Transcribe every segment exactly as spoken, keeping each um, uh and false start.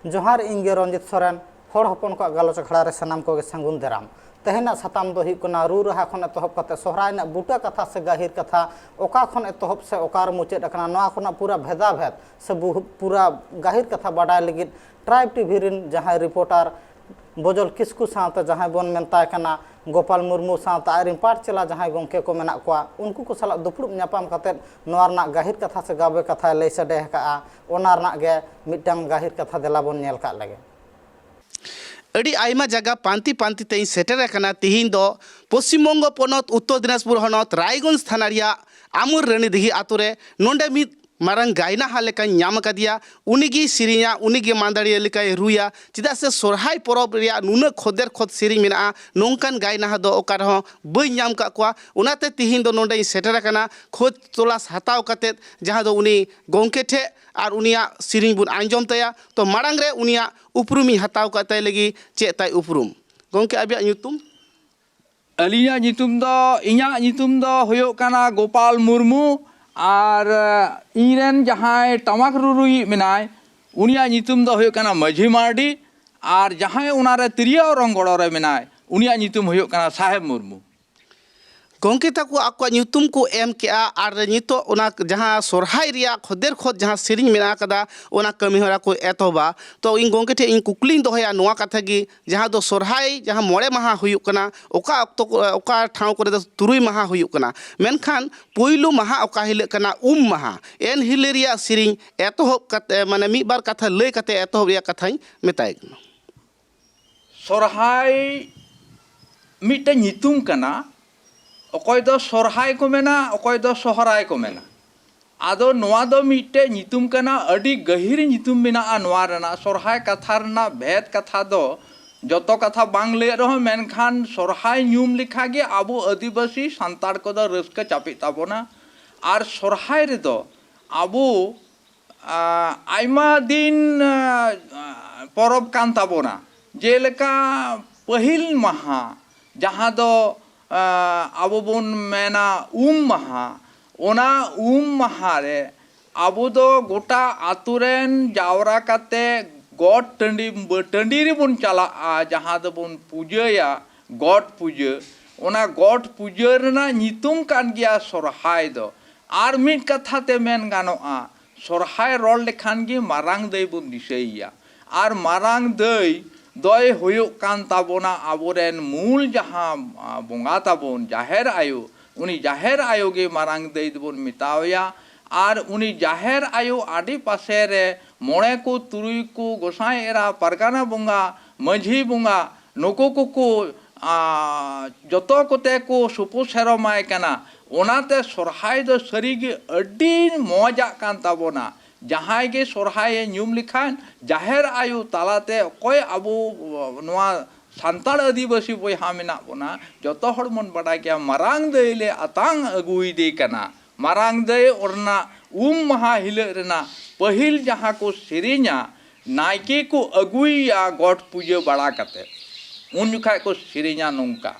ᱡᱚᱦᱟᱨ, ᱤᱧ ᱜᱮ ᱨᱚᱧᱡᱤᱛ ᱥᱚᱨᱮᱱ᱾ ᱦᱚᱲ ᱦᱚᱯᱚᱱ ᱠᱚᱣᱟᱜ ᱜᱟᱞᱚᱪ ᱟᱠᱷᱲᱟ ᱨᱮ ᱥᱟᱱᱟᱢ ᱠᱚᱜᱮ ᱥᱟᱹᱜᱩᱱ ᱫᱟᱨᱟᱢ᱾ ᱛᱮᱦᱮᱧᱟᱜ ᱥᱟᱛᱟᱢ ᱫᱚ ᱦᱩᱭᱩᱜ ᱠᱟᱱᱟ ᱨᱩ ᱨᱟᱦᱟ ᱠᱷᱚᱱ ᱮᱛᱚᱦᱚᱵ ᱠᱟᱛᱮ ᱥᱚᱦᱨᱟᱭ ᱨᱮᱱᱟᱜ ᱵᱩᱴᱟᱹ ᱠᱟᱛᱷᱟ ᱥᱮ ᱜᱟᱹᱦᱤᱨ ᱠᱟᱛᱷᱟ, ᱚᱠᱟ ᱠᱷᱚᱱ ᱮᱛᱚᱦᱚᱵ ᱥᱮ ᱚᱠᱟᱨᱮ ᱢᱩᱪᱟᱹᱫ ᱟᱠᱟᱱᱟ, ᱱᱚᱣᱟ ᱠᱷᱚᱱᱟᱜ ᱯᱩᱨᱟᱹ ᱵᱷᱮᱫᱟ ᱵᱷᱮᱫ ᱥᱮ ᱵᱩᱦᱩ-, ᱯᱩᱨᱟᱹ ᱜᱟᱹᱦᱤᱨ ᱠᱟᱛᱷᱟ ᱵᱟᱰᱟᱭ ᱞᱟᱹᱜᱤᱫ ᱴᱨᱟᱭᱤᱵᱽ ᱴᱤᱵᱷᱤ ᱨᱮᱱ ᱡᱟᱦᱟᱸᱭ ᱨᱤᱯᱳᱨᱴᱟᱨ ᱵᱚᱡᱚᱞ ᱠᱤᱥᱠᱩ ᱥᱟᱶᱛᱮ ᱡᱟᱦᱟᱸᱭ ᱵᱚᱱ ᱢᱮᱛᱟᱭ ᱠᱟᱱᱟ ᱜᱳᱯᱟᱞ ᱢᱩᱨᱢᱩ ᱥᱟᱶᱛᱮ ᱟᱡ ᱨᱮᱱ ᱯᱟᱴᱷ ᱪᱮᱞᱟ ᱡᱟᱦᱟᱸᱭ ᱜᱚᱢᱠᱮ ᱠᱚ ᱢᱮᱱᱟᱜ ᱠᱚᱣᱟ, ᱩᱱᱠᱩ ᱠᱚ ᱥᱟᱞᱟᱜ ᱫᱩᱯᱲᱩᱵ ᱧᱟᱯᱟᱢ ᱠᱟᱛᱮᱫ ᱱᱚᱣᱟ ᱨᱮᱱᱟᱜ ᱜᱟᱹᱦᱤᱨ ᱠᱟᱛᱷᱟ ᱥᱮ ᱜᱟᱵᱮ ᱠᱟᱛᱷᱟᱭ ᱞᱟᱹᱭ ᱥᱟᱰᱮ ᱟᱠᱟᱫᱼᱟ᱾ ᱚᱱᱟ ᱨᱮᱱᱟᱜ ᱜᱮ ᱢᱤᱫᱴᱟᱝ ᱜᱟᱹᱦᱤᱨ ᱠᱟᱛᱷᱟ ᱫᱮᱞᱟ ᱵᱚᱱ ᱧᱮᱞ ᱠᱟᱜ ᱞᱮᱜᱮ᱾ ᱟᱹᱰᱤ ᱟᱭᱢᱟ ᱡᱟᱭᱜᱟ ᱯᱟᱱᱛᱮ ᱯᱟᱱᱛᱮ ᱛᱮᱧ ᱥᱮᱴᱮᱨ ᱟᱠᱟᱱᱟ᱾ ᱛᱤᱦᱤᱧ ᱫᱚ ᱯᱚᱥᱪᱤᱢ ᱵᱚᱝᱜᱚ ᱯᱚᱱᱚᱛ ᱩᱛᱛᱚᱨ ᱫᱤᱱᱟᱡᱽᱯᱩᱨ ᱦᱚᱱᱚᱛ ᱨᱟᱭᱜᱚᱸᱡᱽ ᱛᱷᱟᱱᱟ ᱨᱮᱭᱟᱜ ᱟᱢᱩᱨ ᱨᱟᱹᱱᱤ ᱫᱤᱜᱷᱤ ᱟᱛᱳ ᱨᱮ᱾ ᱱᱚᱰᱮ ᱢᱤᱫ ᱢᱟᱨᱟᱝ ᱜᱟᱭᱱᱟᱦᱟ ᱞᱮᱠᱟᱧ ᱧᱟᱢ ᱟᱠᱟᱫᱮᱭᱟ᱾ ᱩᱱᱤᱜᱮᱭ ᱥᱮᱨᱮᱧᱟ, ᱩᱱᱤᱜᱮ ᱢᱟᱱᱫᱟᱲᱤᱭᱟᱹ ᱞᱮᱠᱟᱭ ᱨᱩᱭᱟ᱾ ᱪᱮᱫᱟᱜ ᱥᱮ ᱥᱚᱨᱦᱟᱭ ᱯᱚᱨᱚᱵᱽ ᱨᱮᱭᱟᱜ ᱱᱩᱱᱟᱹᱜ ᱠᱷᱚᱫᱮᱨ ᱠᱷᱚᱫ ᱥᱮᱨᱮᱧ ᱢᱮᱱᱟᱜᱼᱟ, ᱱᱚᱝᱠᱟᱱ ᱜᱟᱭᱱᱟᱦᱟ ᱫᱚ ᱚᱠᱟ ᱨᱮᱦᱚᱸ ᱵᱟᱹᱧ ᱧᱟᱢ ᱠᱟᱜ ᱠᱚᱣᱟ᱾ ᱚᱱᱟᱛᱮ ᱛᱤᱦᱤᱧ ᱫᱚ ᱱᱚᱰᱮᱧ ᱥᱮᱴᱮᱨ ᱟᱠᱟᱱᱟ ᱠᱷᱳᱡᱽ ᱛᱚᱞᱟᱥ ᱦᱟᱛᱟᱣ ᱠᱟᱛᱮᱫ, ᱡᱟᱦᱟᱸ ᱫᱚ ᱩᱱᱤ ᱜᱚᱢᱠᱮ ᱴᱷᱮᱡ ᱟᱨ ᱩᱱᱤᱭᱟᱜ ᱥᱮᱨᱮᱧ ᱵᱚᱱ ᱟᱸᱡᱚᱢ ᱛᱟᱭᱟ᱾ ᱛᱚ ᱢᱟᱲᱟᱝ ᱨᱮ ᱩᱱᱤᱭᱟᱜ ᱩᱯᱨᱩᱢᱤᱧ ᱦᱟᱛᱟᱣ ᱠᱟᱜ ᱛᱟᱭ ᱞᱟᱹᱜᱤᱫ, ᱪᱮᱫ ᱛᱟᱭ ᱩᱯᱨᱩᱢ? ᱜᱚᱢᱠᱮ, ᱟᱵᱤᱱᱟᱜ ᱧᱩᱛᱩᱢ? ᱟᱹᱞᱤᱧᱟᱜ ᱧᱩᱛᱩᱢ ᱫᱚ, ᱤᱧᱟᱹᱜ ᱧᱩᱛᱩᱢ ᱫᱚ ᱦᱩᱭᱩᱜ ᱠᱟᱱᱟ ᱜᱳᱯᱟᱞ ᱢᱩᱨᱢᱩ, ᱟᱨ, ᱮ, ᱤᱧᱨᱮᱱ ᱡᱟᱦᱟᱸᱭ ᱴᱟᱢᱟᱠ ᱨᱩᱨᱩᱭᱤᱡ ᱢᱮᱱᱟᱭ, ᱩᱱᱤᱭᱟᱜ ᱧᱩᱛᱩᱢ ᱫᱚ ᱦᱩᱭᱩᱜ ᱠᱟᱱᱟ ᱢᱟᱹᱡᱷᱤ ᱢᱟᱨᱰᱤ, ᱟᱨ ᱡᱟᱦᱟᱸᱭ ᱚᱱᱟᱨᱮ ᱛᱤᱨᱭᱳ ᱚᱨᱚᱝ ᱜᱚᱲᱚ ᱨᱮ ᱢᱮᱱᱟᱭ, ᱩᱱᱤᱭᱟᱜ ᱧᱩᱛᱩᱢ ᱦᱩᱭᱩᱜ ᱠᱟᱱᱟ ᱥᱟᱦᱮᱵᱽ ᱢᱩᱨᱢᱩ᱾ ᱜᱚᱢᱠᱮ ᱛᱟᱠᱚ ᱟᱠᱚᱣᱟᱜ ᱧᱩᱛᱩᱢ ᱠᱚ ᱮᱢ ᱠᱮᱜᱼᱟ ᱟᱨ ᱱᱤᱛᱚᱜ ᱚᱱᱟ ᱡᱟᱦᱟᱸ ᱥᱚᱨᱦᱟᱭ ᱨᱮᱭᱟᱜ ᱠᱷᱚᱫᱮᱨ ᱠᱷᱚᱫ ᱡᱟᱦᱟᱸ ᱥᱮᱨᱮᱧ ᱢᱮᱱᱟᱜ ᱟᱠᱟᱫᱟ, ᱚᱱᱟ ᱠᱟᱹᱢᱤ ᱦᱚᱨᱟ ᱠᱚ ᱮᱛᱚᱦᱚᱵᱟ᱾ ᱛᱚ ᱤᱧ ᱜᱚᱢᱠᱮ ᱴᱷᱮᱱ ᱤᱧ ᱠᱩᱠᱞᱤᱧ ᱫᱚᱦᱚᱭᱟ ᱱᱚᱣᱟ ᱠᱟᱛᱷᱟ ᱜᱮ, ᱡᱟᱦᱟᱸ ᱫᱚ ᱥᱚᱨᱦᱟᱭ ᱡᱟᱦᱟᱸ ᱢᱚᱬᱮ ᱢᱟᱦᱟ ᱦᱩᱭᱩᱜ ᱠᱟᱱᱟ, ᱚᱠᱟ ᱚᱠᱛᱚ ᱠᱚ-, ᱚᱠᱟ ᱴᱷᱟᱶ ᱠᱚᱨᱮ ᱫᱚ ᱛᱩᱨᱩᱭ ᱢᱟᱦᱟ ᱦᱩᱭᱩᱜ ᱠᱟᱱᱟ, ᱢᱮᱱᱠᱷᱟᱱ ᱯᱩᱭᱞᱩ ᱢᱟᱦᱟ ᱚᱠᱟ ᱦᱤᱞᱳᱜ ᱠᱟᱱᱟ? ᱩᱢ ᱢᱟᱦᱟ᱾ ᱮᱱ ᱦᱤᱞᱳᱜ ᱨᱮᱭᱟᱜ ᱥᱮᱨᱮᱧ ᱮᱛᱚᱦᱚᱵ ᱠᱟᱛᱮ, ᱢᱟᱱᱮ ᱢᱤᱫ ᱵᱟᱨ ᱠᱟᱛᱷᱟ ᱞᱟᱹᱭ ᱠᱟᱛᱮ ᱮᱛᱚᱦᱚᱵ ᱨᱮᱭᱟᱜ ᱠᱟᱛᱷᱟᱧ ᱢᱮᱛᱟᱭ ᱠᱟᱱᱟ᱾ ᱥᱚᱨᱦᱟᱭ ᱢᱤᱫᱴᱮᱱ ᱧᱩᱛᱩᱢ ᱠᱟᱱᱟ, ᱚᱠᱚᱭ ᱫᱚ ᱥᱚᱨᱦᱟᱭ ᱠᱚ ᱢᱮᱱᱟ, ᱚᱠᱚᱭ ᱫᱚ ᱥᱚᱦᱨᱟᱭ ᱠᱚ ᱢᱮᱱᱟ᱾ ᱟᱫᱚ ᱱᱚᱣᱟ ᱫᱚ ᱢᱤᱫᱴᱮᱡ ᱧᱩᱛᱩᱢ ᱠᱟᱱᱟ, ᱟᱹᱰᱤ ᱜᱟᱹᱦᱤᱨ ᱧᱩᱛᱩᱢ ᱢᱮᱱᱟᱜᱼᱟ ᱱᱚᱣᱟ ᱨᱮᱱᱟᱜ᱾ ᱥᱚᱨᱦᱟᱭ ᱠᱟᱛᱷᱟ ᱨᱮᱱᱟᱜ ᱵᱷᱮᱫ ᱠᱟᱛᱷᱟ ᱫᱚ ᱡᱚᱛᱚ ᱠᱟᱛᱷᱟ ᱵᱟᱝ ᱞᱟᱹᱭᱟᱜ ᱨᱮᱦᱚᱸ, ᱢᱮᱱᱠᱷᱟᱱ ᱥᱚᱨᱦᱟᱭ ᱧᱩᱢ ᱞᱮᱠᱷᱟᱡ ᱜᱮ ᱟᱵᱚ ᱟᱹᱫᱤᱵᱟᱹᱥᱤ ᱥᱟᱱᱛᱟᱲ ᱠᱚᱫᱚ ᱨᱟᱹᱥᱠᱟᱹ ᱪᱟᱯᱮᱜ ᱛᱟᱵᱚᱱᱟ᱾ ᱟᱨ ᱥᱚᱨᱦᱟᱭ ᱨᱮᱫᱚ ᱟᱵᱚ ᱟ, ᱟᱭᱢᱟ ᱫᱤᱱ, ᱟ, ᱯᱚᱨᱚᱵᱽ ᱠᱟᱱ ᱛᱟᱵᱚᱱᱟ᱾ ᱡᱮᱞᱮᱠᱟ ᱯᱟᱹᱦᱤᱞ ᱢᱟᱦᱟ, ᱡᱟᱦᱟᱸ ᱫᱚ, ᱟ, ᱟᱵᱚ ᱵᱚᱱ ᱢᱮᱱᱟ ᱩᱢ ᱢᱟᱦᱟ, ᱚᱱᱟ ᱩᱢ ᱢᱟᱦᱟ ᱨᱮ ᱟᱵᱚ ᱫᱚ ᱜᱚᱴᱟ ᱟᱛᱳ ᱨᱮᱱ ᱡᱟᱣᱨᱟ ᱠᱟᱛᱮ ᱜᱚᱴ ᱴᱟᱺᱰᱤ, ᱴᱟᱺᱰᱤ ᱨᱮᱵᱚᱱ ᱪᱟᱞᱟᱜᱼᱟ, ᱡᱟᱦᱟᱸ ᱫᱚᱵᱚᱱ ᱯᱩᱡᱟᱹᱭᱟ, ᱜᱚᱴ ᱯᱩᱡᱟᱹ᱾ ᱚᱱᱟ ᱜᱚᱴ ᱯᱩᱡᱟᱹ ᱨᱮᱱᱟᱜ ᱧᱩᱛᱩᱢ ᱠᱟᱱ ᱜᱮᱭᱟ ᱥᱚᱨᱦᱟᱭ ᱫᱚ᱾ ᱟᱨ ᱢᱤᱫ ᱠᱟᱛᱷᱟ ᱛᱮ ᱢᱮᱱ ᱜᱟᱱᱚᱜᱼᱟ, ᱥᱚᱨᱦᱟᱭ ᱨᱚᱲ ᱞᱮᱠᱷᱟᱱ ᱜᱮ ᱢᱟᱨᱟᱝ ᱫᱟᱹᱭ ᱵᱚᱱ ᱫᱤᱥᱟᱹᱭᱮᱭᱟ᱾ ᱟᱨ ᱢᱟᱨᱟᱝ ᱫᱟᱹᱭ ᱫᱚᱭ ᱦᱩᱭᱩᱜ ᱠᱟᱱ ᱛᱟᱵᱚᱱᱟ ᱟᱵᱚᱨᱮᱱ ᱢᱩᱞ ᱡᱟᱦᱟᱸ, ᱟ, ᱵᱚᱸᱜᱟ ᱛᱟᱵᱚᱱ, ᱡᱟᱦᱮᱨ ᱟᱭᱳ᱾ ᱩᱱᱤ ᱡᱟᱦᱮᱨ ᱟᱭᱳ ᱜᱮ ᱢᱟᱨᱟᱝ ᱫᱟᱹᱭ ᱫᱚᱵᱚᱱ ᱢᱮᱛᱟᱣᱟᱭᱟ᱾ ᱟᱨ ᱩᱱᱤ ᱡᱟᱦᱮᱨ ᱟᱭᱳ ᱟᱰᱮ ᱯᱟᱥᱮ ᱨᱮ ᱢᱚᱬᱮ ᱠᱚ, ᱛᱩᱨᱩᱭ ᱠᱚ, ᱜᱚᱸᱥᱟᱭ ᱮᱨᱟ, ᱯᱟᱨᱜᱟᱱᱟ ᱵᱚᱸᱜᱟ, ᱢᱟᱹᱡᱷᱤ ᱵᱚᱸᱜᱟ, ᱱᱩᱠᱩ ᱠᱚᱠᱚ, ᱟ, ᱡᱚᱛᱚ ᱠᱚᱛᱮ ᱠᱚ ᱥᱩᱯᱩ ᱥᱮᱨᱚᱢᱟᱭ ᱠᱟᱱᱟ᱾ ᱚᱱᱟᱛᱮ ᱥᱚᱨᱦᱟᱭ ᱫᱚ ᱥᱟᱹᱨᱤᱜᱮ ᱟᱹᱰᱤ ᱢᱚᱡᱟᱜ ᱠᱟᱱ ᱛᱟᱵᱚᱱᱟ᱾ ᱡᱟᱦᱟᱸᱭ ᱜᱮ ᱥᱚᱨᱦᱟᱭᱮ ᱧᱩᱢ ᱞᱮᱠᱷᱟᱱ, ᱡᱟᱦᱮᱨ ᱟᱭᱳ ᱛᱟᱞᱟᱛᱮ ᱚᱠᱚᱭ ᱟᱵᱚ ᱱᱚᱣᱟ ᱥᱟᱱᱛᱟᱲ ᱟᱹᱫᱤᱵᱟᱹᱥᱤ ᱵᱚᱭᱦᱟ ᱢᱮᱱᱟᱜ ᱵᱚᱱᱟ, ᱡᱚᱛᱚ ᱦᱚᱲ ᱵᱚᱱ ᱵᱟᱰᱟᱭ ᱜᱮᱭᱟ, ᱢᱟᱨᱟᱝ ᱫᱟᱹᱭ ᱞᱮ ᱟᱛᱟᱝ ᱟᱹᱜᱩᱭᱮᱫᱮ ᱠᱟᱱᱟ᱾ ᱢᱟᱨᱟᱝ ᱫᱟᱹᱭ ᱚᱱᱟ ᱩᱢ ᱢᱟᱦᱟ ᱦᱤᱞᱳᱜ ᱨᱮᱱᱟᱜ ᱯᱟᱹᱦᱤᱞ ᱡᱟᱦᱟᱸ ᱠᱚ ᱥᱮᱨᱮᱧᱟ, ᱱᱟᱭᱠᱮ ᱠᱚ ᱟᱹᱜᱩᱭᱮᱭᱟ ᱜᱚᱴ ᱯᱩᱡᱟᱹ ᱵᱟᱲᱟ ᱠᱟᱛᱮ, ᱩᱱ ᱡᱚᱠᱷᱟᱡ ᱠᱚ ᱥᱮᱨᱮᱧᱟ ᱱᱚᱝᱠᱟ: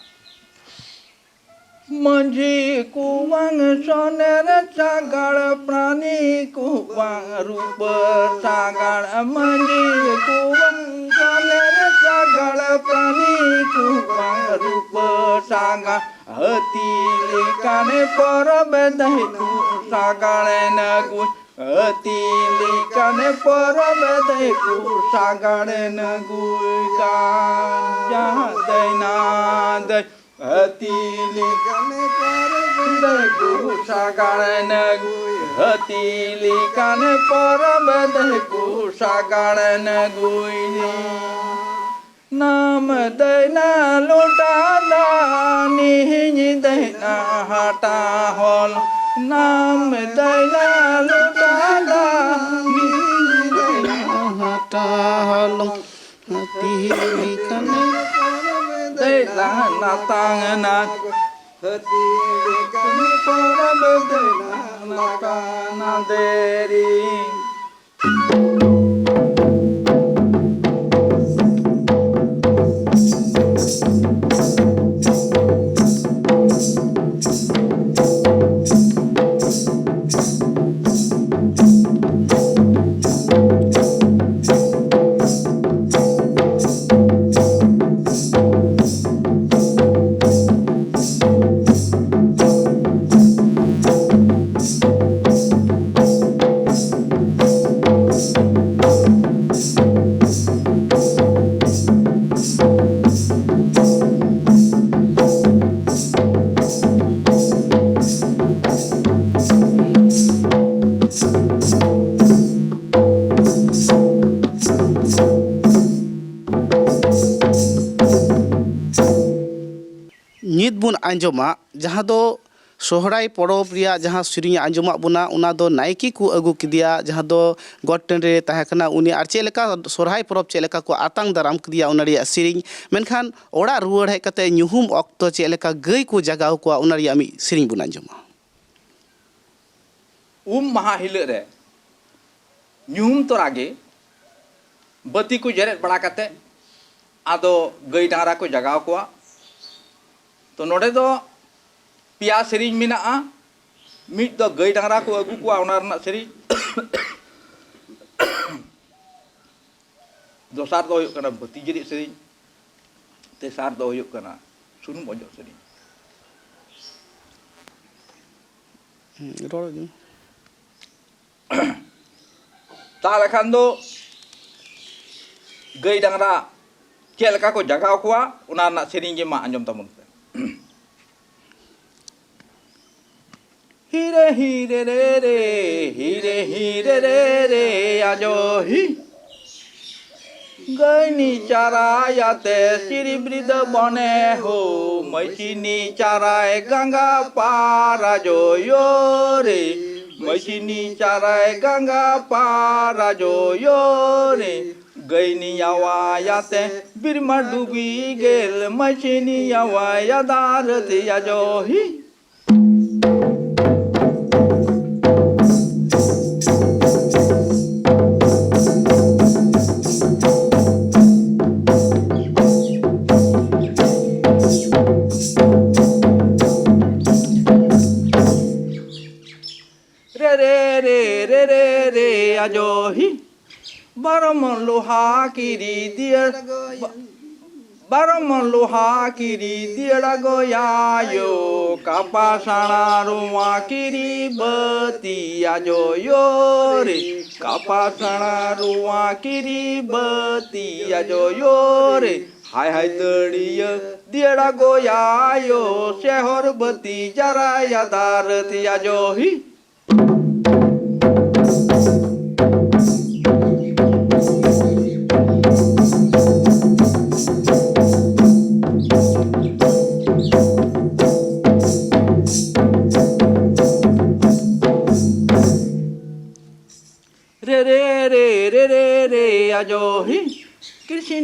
ᱢᱟᱹᱡᱷᱤ ᱠᱚ ᱵᱟᱝ ᱥᱚᱱᱮᱨ ᱥᱟᱜᱟᱲ, ᱯᱨᱟᱱᱤ ᱠᱚ ᱵᱟᱝ ᱨᱩᱯᱟᱹ ᱥᱟᱜᱟᱲ, ᱢᱟᱹᱡᱷᱤ ᱠᱚ ᱵᱟᱝ ᱥᱚᱱᱮᱨ ᱥᱟᱜᱟᱲ, ᱯᱨᱟᱱᱤ ᱠᱚ ᱵᱟᱝ ᱨᱩᱯᱟᱹ ᱥᱟᱜᱟᱲ, ᱦᱟᱹᱛᱤ ᱞᱮᱠᱟᱱ ᱯᱚᱨᱚᱵᱽ ᱫᱟᱹᱭ ᱠᱚ ᱥᱟᱜᱟᱲ ᱱᱟᱹᱜᱩᱭ, ᱦᱟᱹᱛᱤ ᱞᱮᱠᱟᱱ ᱯᱚᱨᱚᱵᱽ ᱫᱟᱹᱭ ᱠᱚ ᱥᱟᱜᱟᱲ ᱱᱟᱹᱜᱩᱭ ᱠᱟᱱ᱾ ᱡᱟᱦᱟᱸ ᱫᱟᱹᱭᱱᱟ ᱫᱟᱹᱭ ᱦᱟᱹᱛᱤ ᱞᱮᱠᱟᱱ ᱯᱚᱨᱚᱵᱽ ᱫᱟᱹᱭ ᱠᱚ ᱥᱟᱜᱟᱲ ᱱᱟᱹᱜᱩᱭ, ᱦᱟᱹᱛᱤ ᱞᱮᱠᱟᱱ ᱯᱚᱨᱚᱵᱽ ᱫᱟᱹᱭ ᱠᱚ ᱥᱟᱜᱟᱲ ᱱᱟᱹᱜᱩᱭ᱾ ᱱᱟᱢ ᱫᱟᱹᱭᱱᱟ ᱞᱚᱴᱟ ᱫᱟᱜ, ᱱᱤᱦᱤᱧ ᱫᱟᱹᱭᱱᱟ ᱦᱟᱴᱟ ᱦᱚᱞ᱾ ᱱᱟᱢ ᱫᱟᱹᱭᱱᱟ ᱞᱚᱴᱟ ᱫᱟᱜ, ᱱᱤᱦᱤᱧ ᱫᱟᱹᱭᱱᱟ ᱦᱟᱴᱟ ᱦᱚᱞ᱾ ᱦᱟᱹᱛᱤ ᱞᱮᱠᱟᱱ ᱫᱟᱹᱭᱱᱟ ᱱᱟᱛᱟᱝ ᱱᱟ᱾ ᱦᱟᱹᱛᱤ ᱞᱮᱠᱟᱱ ᱯᱚᱨᱚᱵᱽ ᱫᱟᱹᱭᱱᱟ ᱱᱟᱛᱟᱝ ᱱᱟ ᱫᱮᱨᱤ᱾ ᱟᱸᱡᱚᱢᱟ, ᱡᱟᱦᱟᱸ ᱫᱚ ᱥᱚᱦᱨᱟᱭ ᱯᱚᱨᱚᱵᱽ ᱨᱮᱭᱟᱜ ᱡᱟᱦᱟᱸ ᱥᱮᱨᱮᱧ ᱟᱸᱡᱚᱢᱟᱜ ᱵᱚᱱᱟ, ᱚᱱᱟ ᱫᱚ ᱱᱟᱭᱠᱮ ᱠᱚ ᱟᱹᱜᱩ ᱠᱮᱫᱮᱭᱟ, ᱡᱟᱦᱟᱸ ᱫᱚ ᱜᱚᱴ ᱴᱟᱺᱰᱤ ᱨᱮ ᱛᱟᱦᱮᱸ ᱠᱟᱱᱟ᱾ ᱩᱱᱤ ᱟᱨ ᱪᱮᱫ ᱞᱮᱠᱟ ᱥᱚᱦᱨᱟᱭ ᱯᱚᱨᱚᱵᱽ ᱪᱮᱫ ᱞᱮᱠᱟ ᱠᱚ ᱟᱛᱟᱝ ᱫᱟᱨᱟᱢ ᱠᱮᱫᱮᱭᱟ, ᱚᱱᱟ ᱨᱮᱭᱟᱜ ᱥᱮᱨᱮᱧ᱾ ᱢᱮᱱᱠᱷᱟᱱ ᱚᱲᱟᱜ ᱨᱩᱣᱟᱹᱲ ᱦᱮᱡ ᱠᱟᱛᱮ ᱧᱩᱦᱩᱢ ᱚᱠᱛᱚ ᱪᱮᱫ ᱞᱮᱠᱟ ᱜᱟᱹᱭ ᱠᱚ ᱡᱟᱜᱟᱣ ᱠᱚᱣᱟ, ᱚᱱᱟ ᱨᱮᱭᱟᱜ ᱢᱤᱫ ᱥᱮᱨᱮᱧ ᱵᱚᱱ ᱟᱸᱡᱚᱢᱟ᱾ ᱩᱢ ᱢᱟᱦᱟ ᱦᱤᱞᱳᱜ ᱨᱮ ᱧᱩᱦᱩᱢ ᱛᱚᱨᱟ ᱜᱮ ᱵᱟᱹᱛᱤ ᱠᱚ ᱡᱮᱨᱮᱫ ᱵᱟᱲᱟ ᱠᱟᱛᱮ ᱟᱫᱚ ᱜᱟᱹᱭ ᱰᱟᱝᱨᱟ ᱠᱚ ᱡᱟᱜᱟᱣ ᱠᱚᱣᱟ᱾ ᱛᱚ ᱱᱚᱰᱮ ᱫᱚ ᱯᱮᱭᱟ ᱥᱮᱨᱮᱧ ᱢᱮᱱᱟᱜᱼᱟ᱾ ᱢᱤᱫ ᱫᱚ ᱜᱟᱹᱭ ᱰᱟᱝᱨᱟ ᱠᱚ ᱟᱹᱜᱩ ᱠᱚᱣᱟ, ᱚᱱᱟ ᱨᱮᱱᱟᱜ ᱥᱮᱨᱮᱧ᱾ ᱫᱚᱥᱟᱨ ᱫᱚ ᱦᱩᱭᱩᱜ ᱠᱟᱱᱟ ᱵᱟᱹᱛᱤ ᱡᱮᱨᱮᱫ ᱥᱮᱨᱮᱧ᱾ ᱛᱮᱥᱟᱨ ᱫᱚ ᱦᱩᱭᱩᱜ ᱠᱟᱱᱟ ᱥᱩᱱᱩᱢ ᱚᱡᱚᱜ ᱥᱮᱨᱮᱧ᱾ ᱨᱚᱲ ᱜᱮ᱾ ᱛᱟᱦᱚᱞᱮ ᱠᱷᱟᱱ ᱫᱚ ᱜᱟᱹᱭ ᱰᱟᱝᱨᱟ ᱪᱮᱫ ᱞᱮᱠᱟ ᱠᱚ ᱡᱟᱜᱟᱣ ᱠᱚᱣᱟ, ᱚᱱᱟ ᱨᱮᱱᱟᱜ ᱥᱮᱨᱮᱧ ᱜᱮ ᱢᱟ ᱟᱸᱡᱚᱢ ᱛᱟᱵᱚᱱ ᱯᱮ᱾ ᱦᱤᱨᱮ ᱦᱤᱨᱮ ᱨᱮ ᱨᱮ, ᱦᱤᱨᱮ ᱦᱤᱨᱮ ᱨᱮ ᱨᱮ, ᱟᱡᱚ ᱦᱤ᱾ ᱜᱟᱹᱭᱱᱤ ᱪᱟᱨᱟᱭᱟᱛᱮ ᱥᱤᱨᱤ ᱵᱨᱤᱫᱟᱹ ᱵᱚᱱᱮ ᱦᱳ, ᱢᱟᱹᱪᱤᱱᱤ ᱪᱟᱨᱟᱭ ᱜᱟᱸᱜᱟ ᱯᱟᱨᱟ ᱡᱚᱭᱳ ᱨᱮ, ᱢᱟᱹᱪᱤᱱᱤ ᱪᱟᱨᱟᱭ ᱜᱟᱸᱜᱟ ᱯᱟᱨᱟ ᱡᱚᱭᱳ ᱨᱮ᱾ ᱜᱟᱹᱭᱱᱤ ᱟᱣᱟᱭᱟᱛᱮ ᱵᱤᱨᱢᱟ ᱰᱩᱵᱤ ᱜᱮᱞ, ᱢᱟᱹᱪᱤᱱᱤ ᱟᱣᱟᱭᱟ ᱫᱟᱨᱟᱹᱛᱤ ᱟᱡᱚ ᱦᱤ᱾ ᱨᱮ ᱨᱮ ᱨᱮ ᱨᱮ ᱨᱮ ᱨᱮ ᱟᱡᱚ ᱦᱤ᱾ ᱵᱟᱨᱚᱢ ᱞᱳᱦᱟ ᱠᱤᱨᱤ ᱫᱤᱭᱟᱹᱲ ᱵᱟ- ᱵᱟᱨᱚᱢ ᱞᱳᱦᱟ ᱠᱤᱨᱤ ᱫᱤᱭᱟᱹᱲᱟ ᱜᱚᱭᱟᱭᱳ᱾ ᱠᱟᱯᱟ ᱥᱟᱬᱟ ᱨᱩᱣᱟ ᱠᱤᱨᱤ ᱵᱟᱹᱛᱤ ᱟᱡᱚᱭᱳ ᱨᱮ᱾ ᱠᱟᱯᱟ ᱥᱟᱬᱟ ᱨᱩᱣᱟ ᱠᱤᱨᱤ ᱵᱟᱹᱛᱤ ᱟᱡᱚᱭᱳ ᱨᱮ᱾ ᱦᱟᱭ ᱦᱟᱭ ᱛᱟᱹᱲᱤᱭᱟᱹ ᱫᱤᱭᱟᱹᱲᱟ ᱜᱚᱭᱟᱭᱳ᱾ ᱥᱮᱦᱚᱨ ᱵᱟᱹᱛᱤ ᱡᱟᱨᱟᱭᱟ ᱫᱟᱨᱟᱹᱛᱤ ᱟᱡᱚ ᱦᱤ᱾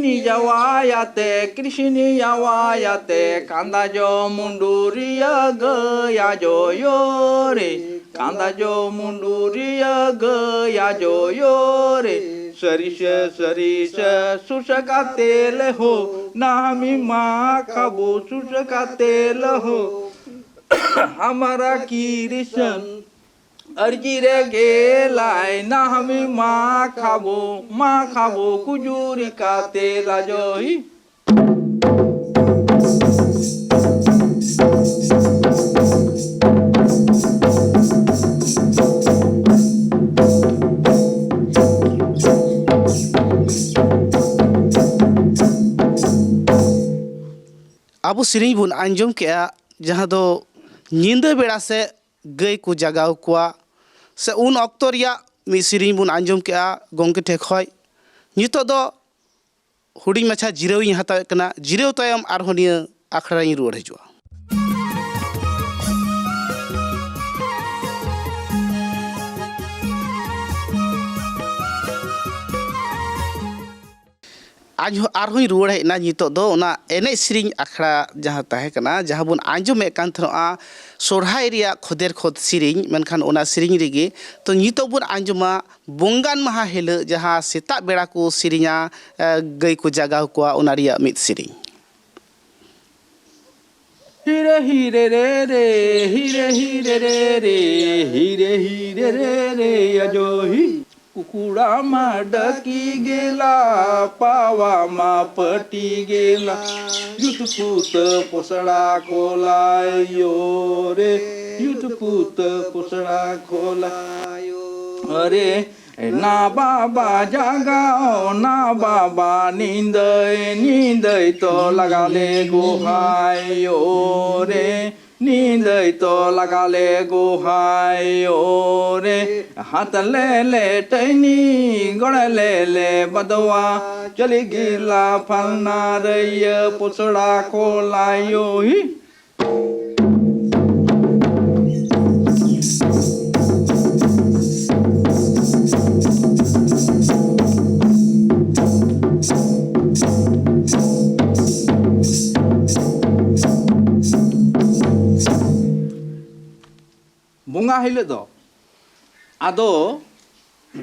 ᱱᱤᱡᱟᱣᱟᱭᱟᱛᱮ ᱠᱨᱤᱥᱱᱤᱭᱟᱣᱟᱭᱟᱛᱮ ᱠᱟᱸᱫᱟ ᱡᱚ ᱢᱩᱸᱰᱩᱨᱤᱭᱟᱹ ᱜᱟᱹᱭᱟ ᱡᱚᱭᱚ ᱨᱮ᱾ ᱠᱟᱸᱫᱟ ᱡᱚ ᱢᱩᱸᱰᱩᱨᱤᱭᱟᱹ ᱜᱟᱹᱭᱟ ᱡᱚᱭᱚ ᱨᱮ᱾ ᱥᱟᱹᱨᱤ ᱥᱮ ᱥᱟᱹᱨᱤ ᱥᱮ ᱥᱩᱥᱟᱹ ᱠᱟᱛᱮ ᱞᱮᱦᱚ ᱱᱟᱦᱢᱤ ᱢᱟ ᱠᱷᱟᱵᱚ ᱥᱩᱥᱟᱹ ᱠᱟᱛᱮ ᱞᱮᱦᱚ ᱦᱟᱢᱟᱨᱟ ᱠᱤᱨᱤᱥᱟᱱ ᱟᱨᱡᱤ ᱨᱮ ᱜᱮᱞᱟᱭ ᱱᱟᱦᱢᱤ ᱢᱟ ᱠᱷᱟᱵᱚ ᱢᱟ ᱠᱷᱟᱵᱚ ᱠᱩᱡᱩᱨᱤ ᱠᱟᱛᱮ ᱞᱟᱡᱚᱦᱤ᱾ ᱟᱵᱚ ᱥᱮᱨᱮᱧ ᱵᱚᱱ ᱟᱸᱡᱚᱢ ᱠᱮᱜᱼᱟ, ᱡᱟᱦᱟᱸ ᱫᱚ ᱧᱤᱫᱟᱹ ᱵᱮᱲᱟ ᱥᱮ ᱜᱟᱹᱭ ᱠᱚ ᱡᱟᱜᱟᱣ ᱠᱚᱣᱟ, ᱥᱮ ᱩᱱ ᱚᱠᱛᱚ ᱨᱮᱭᱟᱜ ᱢᱤᱫ ᱥᱮᱨᱮᱧ ᱵᱚᱱ ᱟᱸᱡᱚᱢ ᱠᱮᱜᱼᱟ ᱜᱚᱢᱠᱮ ᱴᱷᱮᱱ ᱠᱷᱚᱱ᱾ ᱱᱤᱛᱚᱜ ᱫᱚ ᱦᱩᱰᱤᱧ ᱢᱟᱪᱷᱟ ᱡᱤᱨᱟᱹᱣ ᱤᱧ ᱦᱟᱛᱟᱣᱮᱫ ᱠᱟᱱᱟ᱾ ᱡᱤᱨᱟᱹᱣ ᱛᱟᱭᱚᱢ ᱟᱨᱦᱚᱸ ᱱᱤᱭᱟᱹ ᱟᱠᱷᱲᱟ ᱨᱤᱧ ᱨᱩᱣᱟᱹᱲ ᱦᱤᱡᱩᱜᱼᱟ᱾ ᱟᱨᱦᱚᱸᱧ ᱨᱩᱣᱟᱹᱲ ᱦᱮᱡ ᱮᱱᱟ᱾ ᱱᱤᱛᱚᱜ ᱫᱚ ᱚᱱᱟ ᱮᱱᱮᱡ ᱥᱮᱨᱮᱧ ᱟᱠᱷᱲᱟ ᱡᱟᱦᱟᱸ ᱛᱟᱦᱮᱸ ᱠᱟᱱᱟ, ᱡᱟᱦᱟᱸ ᱵᱚᱱ ᱟᱸᱡᱚᱢᱮᱫ ᱠᱟᱱ ᱛᱟᱦᱮᱱᱟ ᱥᱚᱨᱦᱟᱭ ᱨᱮᱭᱟᱜ ᱠᱷᱚᱫᱮᱨ ᱠᱷᱚᱫ ᱥᱮᱨᱮᱧ, ᱢᱮᱱᱠᱷᱟᱱ ᱚᱱᱟ ᱥᱮᱨᱮᱧ ᱨᱮᱜᱮ ᱛᱚ ᱱᱤᱛᱚᱜ ᱵᱚᱱ ᱟᱸᱡᱚᱢᱟ ᱵᱚᱸᱜᱟᱱ ᱢᱟᱦᱟ ᱦᱤᱞᱳᱜ ᱡᱟᱦᱟᱸ ᱥᱮᱛᱟᱜ ᱵᱮᱲᱟ ᱠᱚ ᱥᱮᱨᱮᱧᱟ, ᱮ, ᱜᱟᱹᱭ ᱠᱚ ᱡᱟᱜᱟᱣ ᱠᱚᱣᱟ, ᱚᱱᱟ ᱨᱮᱭᱟᱜ ᱢᱤᱫ ᱥᱮᱨᱮᱧ᱾ ᱦᱤᱨᱮ ᱦᱤᱨᱮ ᱨᱮ ᱨᱮ, ᱦᱤᱨᱮ ᱦᱤᱨᱮ ᱨᱮ ᱨᱮ, ᱦᱤᱨᱮ ᱦᱤᱨᱮ ᱨᱮ ᱨᱮ, ᱟᱡᱚ ᱦᱤ᱾ ᱠᱩᱠᱩᱲᱟ ᱢᱟ ᱰᱟᱹᱠᱤ ᱜᱮᱞᱟ, ᱯᱟᱣᱟ ᱢᱟ ᱯᱟᱹᱴᱤ ᱜᱮᱞᱟ, ᱡᱩᱛ ᱯᱩᱛᱟᱹ ᱯᱚᱥᱲᱟ ᱠᱚᱞᱟᱭᱳ ᱨᱮ, ᱡᱩᱛ ᱯᱩᱛᱟᱹ ᱯᱚᱥᱲᱟ ᱠᱚᱞᱟᱭᱳ ᱨᱮ᱾ ᱱᱟ ᱵᱟᱵᱟ ᱡᱟᱜᱟᱣ, ᱱᱟ ᱵᱟᱵᱟ ᱱᱤᱸᱫᱟᱹᱭ, ᱱᱤᱸᱫᱟᱹᱭ ᱛᱚ ᱞᱟᱜᱟᱞᱮ ᱜᱚᱦᱟᱭᱳ ᱨᱮ, ᱱᱤᱸᱫᱟᱹᱭ ᱛᱚ ᱞᱟᱜᱟᱞᱮ ᱜᱚᱦᱟᱭᱳ ᱨᱮ᱾ ᱦᱟᱛ ᱞᱮ ᱞᱮ ᱴᱟᱹᱭᱱᱤ, ᱜᱚᱲ ᱞᱮ ᱞᱮ ᱵᱟᱫᱣᱟ, ᱪᱟᱹᱞᱤ ᱜᱮᱞᱟ ᱯᱷᱟᱞᱱᱟ ᱨᱟᱹᱭᱟᱹ ᱯᱚᱥᱲᱟ ᱠᱚᱞᱟᱭᱳ ᱦᱤ᱾ ᱵᱚᱸᱜᱟ ᱦᱤᱞᱳᱜ ᱫᱚ ᱟᱫᱚ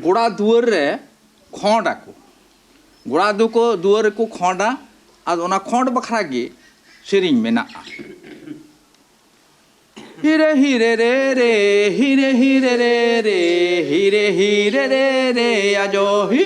ᱜᱚᱲᱟ ᱫᱩᱣᱟᱹᱨ ᱨᱮ ᱠᱷᱚᱸᱰ ᱟᱠᱚ᱾ ᱜᱚᱲᱟ ᱫᱩ-, ᱠᱚ ᱫᱩᱣᱟᱹᱨ ᱨᱮᱠᱚ ᱠᱷᱚᱸᱰᱟ᱾ ᱟᱫᱚ ᱚᱱᱟ ᱠᱷᱚᱸᱰ ᱵᱟᱠᱷᱨᱟ ᱜᱮ ᱥᱮᱨᱮᱧ ᱢᱮᱱᱟᱜᱼᱟ᱾ ᱦᱤᱨᱮ ᱦᱤᱨᱮ ᱨᱮ ᱨᱮ, ᱦᱤᱨᱮ ᱦᱤᱨᱮ ᱨᱮ ᱨᱮ, ᱦᱤᱨᱮ ᱦᱤᱨᱮ ᱨᱮ ᱨᱮ, ᱟᱡᱚ ᱦᱤ᱾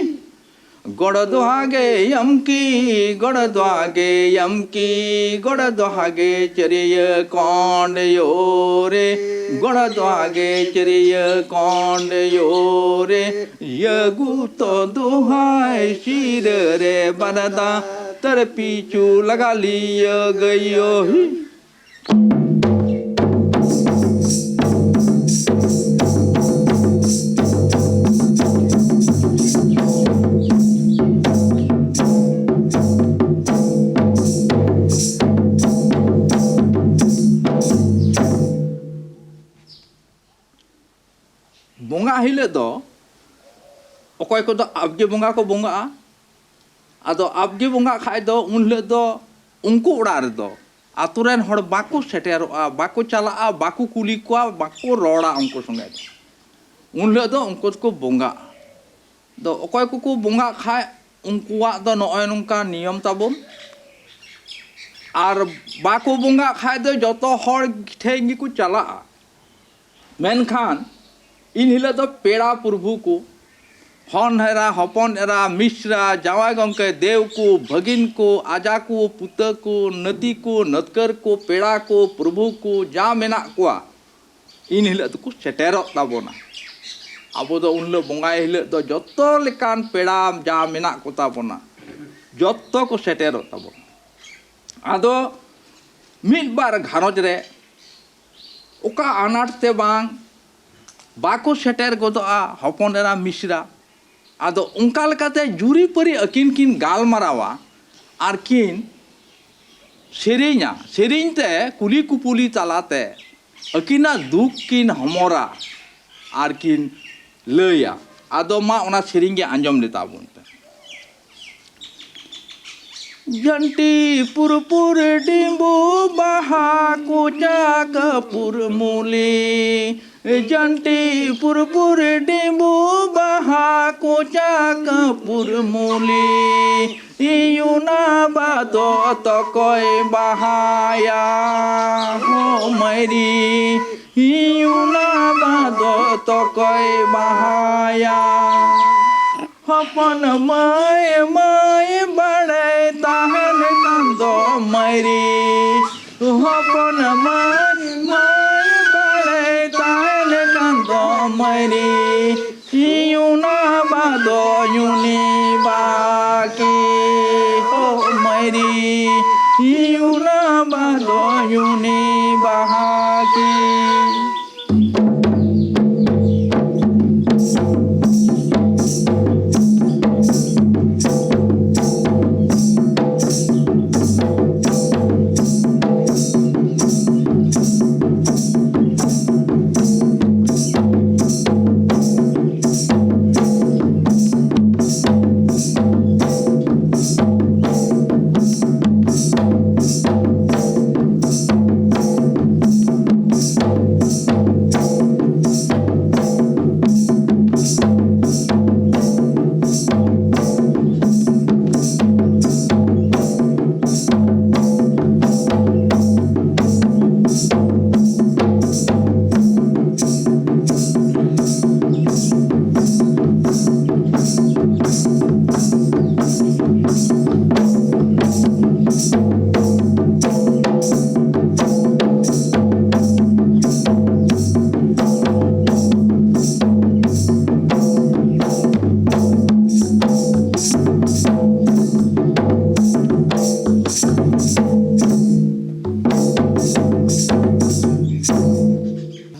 ᱜᱚᱲ ᱫᱚᱦᱟ ᱜᱮ ᱭᱟᱢᱠᱤ, ᱜᱚᱲ ᱫᱚᱦᱟ ᱜᱮ ᱭᱟᱢᱠᱤ, ᱜᱚᱲ ᱫᱚᱦᱟ ᱜᱮ ᱪᱟᱹᱨᱭᱟᱹ ᱠᱚᱸᱰ ᱭᱳ ᱨᱮ, ᱜᱚᱲ ᱫᱚᱦᱟ ᱜᱮ ᱪᱟᱹᱨᱭᱟᱹ ᱠᱚᱸᱰ ᱭᱳ ᱨᱮ, ᱭᱟᱹᱜᱩ ᱛᱚ ᱫᱚᱦᱟᱭ ᱥᱤᱨᱟᱹ ᱨᱮ ᱵᱟᱨᱫᱟ, ᱛᱟᱨ ᱯᱤᱪᱩ ᱞᱟᱜᱟ ᱞᱤᱭᱟᱹ ᱜᱟᱹᱭᱳ ᱦᱤ᱾ ᱵᱚᱸᱜᱟ ᱦᱤᱞᱳᱜ ᱫᱚ ᱚᱠᱚᱭ ᱠᱚᱫᱚ ᱟᱵᱜᱮ ᱵᱚᱸᱜᱟ ᱠᱚ ᱵᱚᱸᱜᱟᱜᱼᱟ᱾ ᱟᱫᱚ ᱟᱵᱜᱮ ᱵᱚᱸᱜᱟᱜ ᱠᱷᱟᱡ ᱫᱚ ᱩᱱ ᱦᱤᱞᱳᱜ ᱫᱚ ᱩᱱᱠᱩ ᱚᱲᱟᱜ ᱨᱮᱫᱚ ᱟᱛᱳ ᱨᱮᱱ ᱦᱚᱲ ᱵᱟᱠᱚ ᱥᱮᱴᱮᱨᱚᱜᱼᱟ, ᱵᱟᱠᱚ ᱪᱟᱞᱟᱜᱼᱟ, ᱵᱟᱠᱚ ᱠᱩᱞᱤ ᱠᱚᱣᱟ, ᱵᱟᱠᱚ ᱨᱚᱲᱟ ᱩᱱᱠᱩ ᱥᱚᱸᱜᱮ ᱫᱚ᱾ ᱩᱱ ᱦᱤᱞᱳᱜ ᱫᱚ ᱩᱱᱠᱩ ᱫᱚᱠᱚ ᱵᱚᱸᱜᱟᱜᱼᱟ᱾ ᱫᱚ ᱚᱠᱚᱭ ᱠᱚᱠᱚ ᱵᱚᱸᱜᱟᱜ ᱠᱷᱟᱡ ᱩᱱᱠᱩᱣᱟᱜ ᱫᱚ ᱱᱚᱜᱼᱚᱭ ᱱᱚᱝᱠᱟ ᱱᱤᱭᱚᱢ ᱛᱟᱵᱚᱱ᱾ ᱟᱨ ᱵᱟᱠᱚ ᱵᱚᱸᱜᱟᱜ ᱠᱷᱟᱡ ᱫᱚ ᱡᱚᱛᱚ ᱦᱚᱲ ᱴᱷᱮᱱ ᱜᱮᱠᱚ ᱪᱟᱞᱟᱜᱼᱟ᱾ ᱢᱮᱱᱠᱷᱟᱱ ᱤᱱ ᱦᱤᱞᱳᱜ ᱫᱚ ᱯᱮᱲᱟ ᱯᱨᱚᱵᱷᱩ ᱠᱚ, ᱦᱚᱱ ᱮᱨᱟ, ᱦᱚᱯᱚᱱ ᱮᱨᱟ, ᱢᱤᱥᱨᱟ, ᱡᱟᱶᱟᱭ ᱜᱚᱢᱠᱮ, ᱫᱮᱣ ᱠᱚ, ᱵᱷᱟᱹᱜᱤᱱ ᱠᱚ, ᱟᱡᱟ ᱠᱚ, ᱯᱩᱛᱟᱹ ᱠᱚ, ᱱᱟᱹᱛᱤ ᱠᱚ, ᱱᱟᱹᱛᱠᱟᱹᱨ ᱠᱚ, ᱯᱮᱲᱟ ᱠᱚ, ᱯᱨᱚᱵᱷᱩ ᱠᱚ, ᱡᱟ ᱢᱮᱱᱟᱜ ᱠᱚᱣᱟ, ᱤᱱ ᱦᱤᱞᱳᱜ ᱫᱚᱠᱚ ᱥᱮᱴᱮᱨᱚᱜ ᱛᱟᱵᱚᱱᱟ᱾ ᱟᱵᱚ ᱫᱚ ᱩᱱ ᱦᱤᱞᱳᱜ ᱵᱚᱸᱜᱟᱭ ᱦᱤᱞᱳᱜ ᱫᱚ ᱡᱚᱛᱚ ᱞᱮᱠᱟᱱ ᱯᱮᱲᱟ ᱡᱟ ᱢᱮᱱᱟᱜ ᱠᱚᱛᱟ ᱵᱚᱱᱟ, ᱡᱚᱛᱚ ᱠᱚ ᱥᱮᱴᱮᱨᱚᱜ ᱛᱟᱵᱚᱱᱟ᱾ ᱟᱫᱚ ᱢᱤᱫ ᱵᱟᱨ ᱜᱷᱟᱨᱚᱸᱡᱽ ᱨᱮ ᱚᱠᱟ ᱟᱱᱟᱴ ᱛᱮ ᱵᱟᱝ ᱵᱟᱠᱚ ᱥᱮᱴᱮᱨ ᱜᱚᱫᱚᱜᱼᱟ ᱦᱚᱯᱚᱱ ᱮᱨᱟ ᱢᱤᱥᱨᱟ᱾ ᱟᱫᱚ ᱚᱱᱠᱟ ᱞᱮᱠᱟᱛᱮ ᱡᱩᱨᱤᱯᱟᱹᱨᱤ ᱟᱹᱠᱤᱱ ᱠᱤᱱ ᱜᱟᱞᱢᱟᱨᱟᱣᱟ ᱟᱨ ᱠᱤᱱ ᱥᱮᱨᱮᱧᱟ᱾ ᱥᱮᱨᱮᱧ ᱛᱮ ᱠᱩᱞᱤ ᱠᱩᱯᱩᱞᱤ ᱛᱟᱞᱟᱛᱮ ᱟᱹᱠᱤᱱᱟᱜ ᱫᱩᱠ ᱠᱤᱱ ᱦᱚᱢᱚᱨᱟ ᱟᱨ ᱠᱤᱱ ᱞᱟᱹᱭᱟ᱾ ᱟᱫᱚ ᱢᱟ ᱚᱱᱟ ᱥᱮᱨᱮᱧ ᱜᱮ ᱟᱸᱡᱚᱢ ᱞᱮ ᱛᱟᱵᱚᱱ ᱯᱮ᱾ ᱡᱷᱟᱹᱱᱴᱤ ᱯᱩᱨᱯᱩᱨ ᱰᱤᱸᱵᱩ ᱵᱟᱦᱟ ᱠᱚᱪᱟ ᱠᱟᱹᱯᱩᱨ ᱢᱩᱞᱤ, ᱡᱟᱱᱴᱤ ᱯᱩᱨᱯᱩᱨ ᱰᱤᱸᱵᱩ ᱵᱟᱦᱟ ᱠᱚᱪᱟ ᱠᱟᱹᱯᱩᱨ ᱢᱩᱞᱤ, ᱤᱭᱩᱱᱟ ᱵᱟᱫᱚ ᱛᱚᱠᱚᱭ ᱵᱟᱦᱟᱭᱟ ᱦᱚ ᱢᱟᱹᱭᱨᱤ, ᱤᱭᱩᱱᱟ ᱵᱟᱫᱚ ᱛᱚᱠᱚᱭ ᱵᱟᱦᱟᱭᱟ᱾ ᱦᱚᱯᱚᱱ ᱢᱟᱹᱭ ᱢᱟᱹᱭ ᱵᱟᱲᱟᱭ ᱛᱟᱦᱮᱱ ᱠᱟᱱ ᱫᱚ ᱢᱟᱹᱭᱨᱤ, ᱦᱚᱯᱚᱱ ᱢᱟᱹᱭ ᱢᱟᱹᱭ ᱵᱟᱲᱟᱭ ᱛᱟᱦᱮᱱ ᱠᱟᱱ ᱫᱚ ᱢᱟᱹᱭᱨᱤ, ᱤᱭᱩᱱᱟ ᱵᱟᱫᱚ ᱭᱩᱱᱤ ᱵᱟᱠᱤ ᱦᱚ ᱢᱟᱹᱭᱨᱤ, ᱤᱭᱩᱱᱟ ᱵᱟᱫᱚ ᱭᱩᱱᱤ ᱵᱟᱦᱟᱠᱤ᱾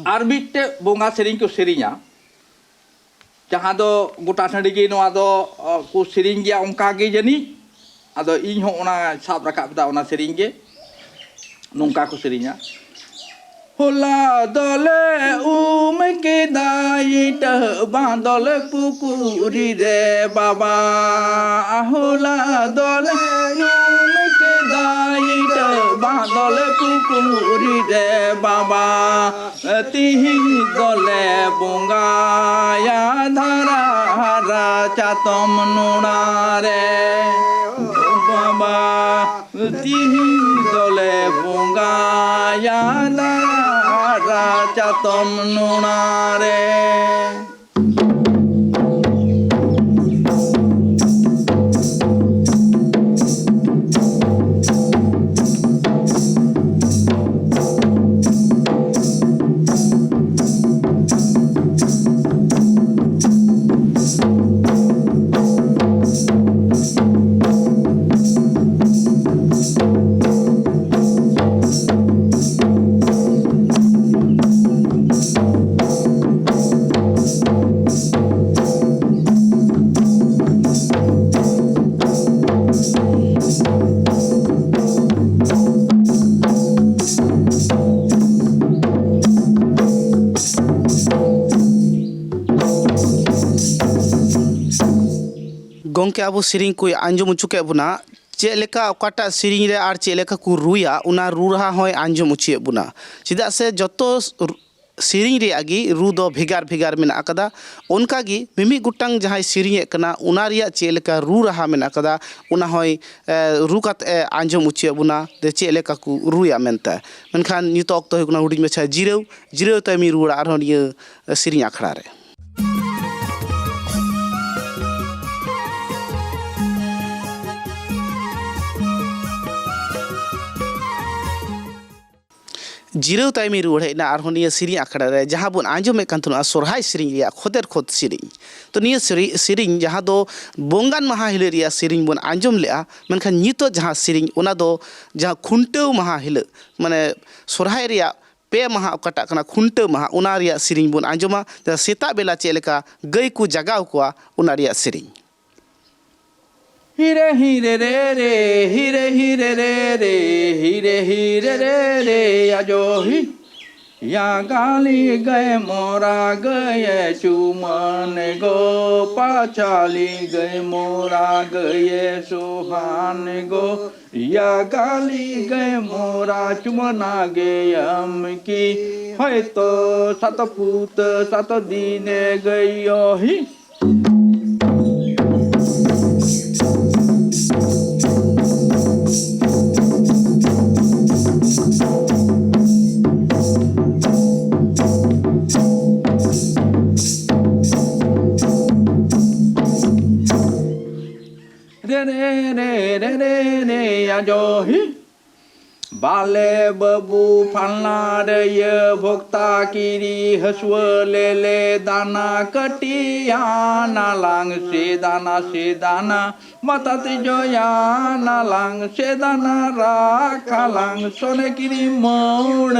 ᱟᱨ ᱢᱤᱫᱴᱮᱡ ᱵᱚᱸᱜᱟ ᱥᱮᱨᱮᱧ ᱠᱚ ᱥᱮᱨᱮᱧᱟ, ᱡᱟᱦᱟᱸ ᱫᱚ ᱜᱚᱴᱟ ᱴᱟᱺᱰᱤ ᱜᱮ ᱱᱚᱣᱟ ᱫᱚ, ᱚ, ᱠᱚ ᱥᱮᱨᱮᱧ ᱜᱮᱭᱟ ᱚᱱᱠᱟ ᱜᱮ ᱡᱟᱹᱱᱤᱡ᱾ ᱟᱫᱚ ᱤᱧ ᱦᱚᱸ ᱚᱱᱟ ᱥᱟᱵ ᱨᱟᱠᱟᱵ ᱮᱫᱟ, ᱚᱱᱟ ᱥᱮᱨᱮᱧ ᱜᱮ ᱱᱚᱝᱠᱟ ᱠᱚ ᱥᱮᱨᱮᱧᱟ᱾ ᱦᱚᱞᱟ ᱫᱚᱞᱮ ᱩᱢ ᱠᱮᱫᱟ ᱤᱴᱟᱹ ᱵᱟᱸᱫᱚᱞ ᱯᱩᱠᱷᱩᱨᱤ ᱨᱮ ᱵᱟᱵᱟ, ᱦᱚᱞᱟ ᱫᱚᱞᱮ ᱩᱢ ᱠᱮᱫᱟ ᱤᱴᱟᱹ ᱫᱚᱞᱮ ᱯᱩᱠᱷᱩᱨᱤ ᱨᱮ ᱵᱟᱵᱟ, ᱛᱤᱦᱤᱧ ᱫᱚᱞᱮ ᱵᱚᱸᱜᱟᱭᱟ ᱫᱷᱟᱨᱟ ᱦᱟᱨᱟ ᱪᱟᱛᱚᱢ ᱱᱚᱲᱟ ᱨᱮ᱾ ᱵᱟᱵᱟ, ᱛᱤᱦᱤᱧ ᱫᱚᱞᱮ ᱵᱚᱸᱜᱟᱭᱟ ᱫᱷᱟᱨᱟ ᱪᱟᱛᱚᱢ ᱱᱚᱲᱟ ᱨᱮ᱾ ᱜᱚᱢᱠᱮ, ᱟᱵᱚ ᱥᱮᱨᱮᱧ ᱠᱚᱭ ᱟᱸᱡᱚᱢ ᱦᱚᱪᱚ ᱠᱮᱫ ᱵᱚᱱᱟ, ᱪᱮᱫ ᱞᱮᱠᱟ ᱚᱠᱟᱴᱟᱜ ᱥᱮᱨᱮᱧ ᱨᱮ ᱟᱨ ᱪᱮᱫ ᱞᱮᱠᱟ ᱠᱚ ᱨᱩᱭᱟ, ᱚᱱᱟ ᱨᱩ ᱨᱟᱦᱟ ᱦᱚᱸᱭ ᱟᱸᱡᱚᱢ ᱦᱚᱪᱚᱭᱮᱫ ᱵᱚᱱᱟ᱾ ᱪᱮᱫᱟᱜ ᱥᱮ ᱡᱚᱛᱚ ᱥᱮᱨᱮᱧ ᱨᱮᱭᱟᱜ ᱜᱮ ᱨᱩ ᱫᱚ ᱵᱷᱮᱜᱟᱨ ᱵᱷᱮᱜᱟᱨ ᱢᱮᱱᱟᱜ ᱟᱠᱟᱫᱟ᱾ ᱚᱱᱠᱟ ᱜᱮ ᱢᱤᱢᱤᱫ ᱜᱚᱴᱟᱝ ᱡᱟᱦᱟᱸᱭ ᱥᱮᱨᱮᱧᱮᱫ ᱠᱟᱱᱟ, ᱚᱱᱟ ᱨᱮᱭᱟᱜ ᱪᱮᱫ ᱞᱮᱠᱟ ᱨᱩ ᱨᱟᱦᱟ ᱢᱮᱱᱟᱜ ᱟᱠᱟᱫᱟ, ᱚᱱᱟ ᱦᱚᱸᱭ, ᱮ, ᱨᱩ ᱠᱟᱛᱮ ᱮ ᱟᱸᱡᱚᱢ ᱦᱚᱪᱚᱭᱮᱫ ᱵᱚᱱᱟ, ᱡᱮ ᱪᱮᱫ ᱞᱮᱠᱟ ᱠᱚ ᱨᱩᱭᱟ ᱢᱮᱱᱛᱮ᱾ ᱢᱮᱱᱠᱷᱟᱱ ᱱᱤᱛᱚᱜ ᱚᱠᱛᱚ ᱦᱩᱭᱩᱜ ᱠᱟᱱᱟ ᱦᱩᱰᱤᱧ ᱢᱟᱪᱷᱟ ᱡᱤᱨᱟᱹᱣ᱾ ᱡᱤᱨᱟᱹᱣ ᱛᱟᱭᱚᱢᱤᱧ ᱨᱩᱣᱟᱹᱲᱟ ᱟᱨᱦᱚᱸ ᱱᱤᱭᱟᱹ ᱥᱮᱨᱮᱧ ᱟᱠᱷᱲᱟ ᱨᱮ᱾ ᱡᱤᱨᱟᱹᱣ ᱛᱟᱭᱚᱢᱤᱧ ᱨᱩᱣᱟᱹᱲ ᱦᱮᱡ ᱮᱱᱟ ᱟᱨᱦᱚᱸ ᱱᱤᱭᱟᱹ ᱥᱮᱨᱮᱧ ᱟᱠᱷᱲᱟ ᱨᱮ, ᱡᱟᱦᱟᱸ ᱵᱚᱱ ᱟᱸᱡᱚᱢᱮᱫ ᱠᱟᱱ ᱛᱟᱦᱮᱱᱟ ᱥᱚᱨᱦᱟᱭ ᱥᱮᱨᱮᱧ ᱨᱮᱭᱟᱜ ᱠᱷᱚᱫᱮᱨ ᱠᱷᱚᱫ ᱥᱮᱨᱮᱧ᱾ ᱛᱚ, ᱱᱤᱭᱟᱹ ᱥᱮᱨᱮ-, ᱥᱮᱨᱮᱧ ᱡᱟᱦᱟᱸ ᱫᱚ ᱵᱚᱸᱜᱟᱱ ᱢᱟᱦᱟ ᱦᱤᱞᱳᱜ ᱨᱮᱭᱟᱜ ᱥᱮᱨᱮᱧ ᱵᱚᱱ ᱟᱸᱡᱚᱢ ᱞᱮᱜᱼᱟ, ᱢᱮᱱᱠᱷᱟᱱ ᱱᱤᱛᱚᱜ ᱡᱟᱦᱟᱸ ᱥᱮᱨᱮᱧ, ᱚᱱᱟ ᱫᱚ ᱡᱟᱦᱟᱸ ᱠᱷᱩᱱᱴᱟᱹᱣ ᱢᱟᱦᱟ ᱦᱤᱞᱳᱜ, ᱢᱟᱱᱮ ᱥᱚᱨᱦᱟᱭ ᱨᱮᱭᱟᱜ ᱯᱮ ᱢᱟᱦᱟ ᱚᱠᱟᱴᱟᱜ ᱠᱟᱱᱟ ᱠᱷᱩᱱᱴᱟᱹᱣ ᱢᱟᱦᱟ, ᱚᱱᱟ ᱨᱮᱭᱟᱜ ᱥᱮᱨᱮᱧ ᱵᱚᱱ ᱟᱸᱡᱚᱢᱟ᱾ ᱡᱟᱦᱟᱸ ᱥᱮᱛᱟᱜ ᱵᱮᱞᱟ ᱪᱮᱫ ᱞᱮᱠᱟ ᱜᱟᱹᱭ ᱠᱚ ᱡᱟᱜᱟᱣ ᱠᱚᱣᱟ, ᱚᱱᱟ ᱨᱮᱭᱟᱜ ᱥᱮᱨᱮᱧ᱾ ᱦᱤᱨᱮ ᱦᱤᱨᱮ ᱨᱮ ᱨᱮ, ᱦᱤᱨᱮ ᱦᱤᱨᱮ ᱨᱮ ᱨᱮ, ᱦᱤᱨᱮ ᱦᱤᱨᱮ ᱨᱮ ᱨᱮ, ᱟᱡᱚ ᱦᱤ᱾ या गाली गए मोरा गए चुमन गो, पाछाली गए मोरा गए सुहान गो। या गाली गए मोरा चुमना गए अमकी, है तो सत पूत सत दीने गयो ही। रे रे रे रे रे रे, आजो ही। बाले बबू फलना रे ये भोक्ता किरी हसुआ ले ले दाना कटिया नालांग से दाना से दाना मतात जोया नालांग से दाना राखालांग सोने किरी मोड़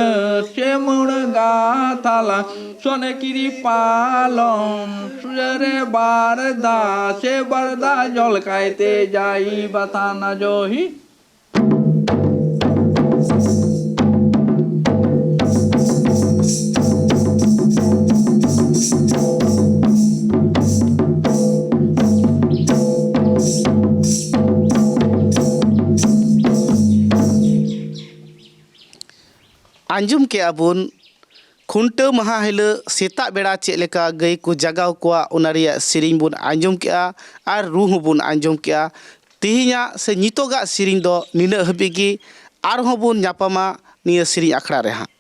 से मोड़ गाथालांग सोने किरी पालों सुजरे बारदा से बारदा जल कायते जाई बताना जो ही। ᱟᱸᱡᱚᱢ ᱠᱮᱜᱼᱟ ᱵᱚᱱ, ᱠᱷᱩᱱᱴᱟᱹᱣ ᱢᱟᱦᱟ ᱦᱤᱞᱳᱜ ᱥᱮᱛᱟᱜ ᱵᱮᱲᱟ ᱪᱮᱫ ᱞᱮᱠᱟ ᱜᱟᱹᱭ ᱠᱚ ᱡᱟᱜᱟᱣ ᱠᱚᱣᱟ, ᱚᱱᱟ ᱨᱮᱭᱟᱜ ᱥᱮᱨᱮᱧ ᱵᱚᱱ ᱟᱸᱡᱚᱢ ᱠᱮᱜᱼᱟ ᱟᱨ ᱨᱩ ᱦᱚᱸᱵᱚᱱ ᱟᱸᱡᱚᱢ ᱠᱮᱜᱼᱟ᱾ ᱛᱮᱦᱮᱧᱟᱜ ᱥᱮ ᱱᱤᱛᱚᱜᱟᱜ ᱥᱮᱨᱮᱧ ᱫᱚ ᱱᱤᱱᱟᱹᱜ ᱦᱟᱹᱵᱤᱡ ᱜᱮ᱾ ᱟᱨᱦᱚᱸ ᱵᱚᱱ ᱧᱟᱯᱟᱢᱟ ᱱᱤᱭᱟᱹ ᱥᱮᱨᱮᱧ ᱟᱠᱷᱲᱟ ᱨᱮ ᱦᱟᱸᱜ᱾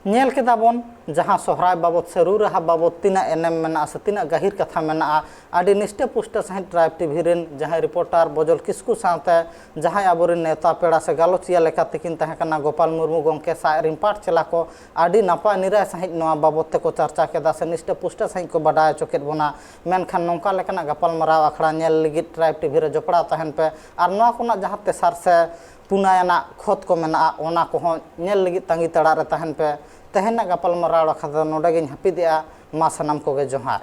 ᱧᱮᱞ ᱠᱮᱫᱟ ᱵᱚᱱ ᱡᱟᱦᱟᱸ ᱥᱚᱦᱨᱟᱭ ᱵᱟᱵᱚᱛ ᱥᱮ ᱨᱩ ᱨᱟᱦᱟ ᱵᱟᱵᱚᱛ ᱛᱤᱱᱟᱹᱜ ᱮᱱᱮᱢ ᱢᱮᱱᱟᱜᱼᱟ ᱥᱮ ᱛᱤᱱᱟᱹᱜ ᱜᱟᱹᱦᱤᱨ ᱠᱟᱛᱷᱟ ᱢᱮᱱᱟᱜᱼᱟ, ᱟᱹᱰᱤ ᱱᱤᱥᱴᱟᱹ ᱯᱩᱥᱴᱟᱹ ᱥᱟᱺᱦᱤᱡ ᱴᱨᱟᱭᱤᱵᱽ ᱴᱤᱵᱷᱤ ᱨᱮᱱ ᱡᱟᱦᱟᱸᱭ ᱨᱤᱯᱳᱨᱴᱟᱨ ᱵᱚᱡᱚᱞ ᱠᱤᱥᱠᱩ ᱥᱟᱶᱛᱮ ᱡᱟᱦᱟᱸᱭ ᱟᱵᱚᱨᱮᱱ ᱱᱮᱣᱛᱟ ᱯᱮᱲᱟ ᱥᱮ ᱜᱟᱞᱚᱪᱤᱭᱟᱹ ᱞᱮᱠᱟᱛᱮ ᱠᱤᱱ ᱛᱟᱦᱮᱸ ᱠᱟᱱᱟ ᱜᱳᱯᱟᱞ ᱢᱩᱨᱢᱩ ᱜᱚᱢᱠᱮ ᱥᱟᱶ ᱨᱤᱢᱯᱟᱴ ᱪᱮᱞᱟ ᱠᱚ ᱟᱹᱰᱤ ᱱᱟᱯᱟᱭ ᱱᱤᱨᱟᱭ ᱥᱟᱺᱦᱤᱡ ᱱᱚᱣᱟ ᱵᱟᱵᱚᱛ ᱛᱮᱠᱚ ᱪᱟᱨᱪᱟ ᱠᱮᱫᱟ ᱥᱮ ᱱᱤᱥᱴᱟᱹ ᱯᱩᱥᱴᱟᱹ ᱥᱟᱺᱦᱤᱡ ᱠᱚ ᱵᱟᱰᱟᱭ ᱦᱚᱪᱚ ᱠᱮᱫ ᱵᱚᱱᱟ᱾ ᱢᱮᱱᱠᱷᱟᱱ ᱱᱚᱝᱠᱟ ᱞᱮᱠᱟᱱᱟᱜ ᱜᱟᱯᱟᱞᱢᱟᱨᱟᱣ ᱟᱠᱷᱲᱟ ᱧᱮᱞ ᱞᱟᱹᱜᱤᱫ ᱴᱨᱟᱭᱤᱵᱽ ᱴᱤᱵᱷᱤ ᱨᱮ ᱡᱚᱯᱲᱟᱣ ᱛᱟᱦᱮᱱ ᱯᱮ ᱟᱨ ᱱᱚᱣᱟ ᱠᱷᱚᱱᱟᱜ ᱡᱟᱦᱟᱸ ᱛᱮᱥᱟᱨ ᱥᱮ ᱯᱩᱱᱟᱭᱟᱱᱟᱜ ᱠᱷᱚᱛ ᱠᱚ ᱢᱮᱱᱟᱜᱼᱟ, ᱚᱱᱟ ᱠᱚᱦᱚᱸ ᱧᱮᱞ ᱞᱟᱹᱜᱤᱫ ᱛᱟᱺᱜᱤ ᱛᱟᱲᱟᱜ ᱨᱮ ᱛᱟᱦᱮᱱ ᱯᱮ᱾ ᱛᱮᱦᱮᱧᱟᱜ ᱜᱟᱯᱟᱞᱢᱟᱨᱟᱣ ᱟᱠᱷᱲᱟ ᱫᱚ ᱱᱚᱰᱮ ᱜᱤᱧ ᱦᱟᱹᱯᱤᱫᱮᱜᱼᱟ᱾ ᱢᱟ ᱥᱟᱱᱟᱢ ᱠᱚᱜᱮ ᱡᱚᱦᱟᱨ᱾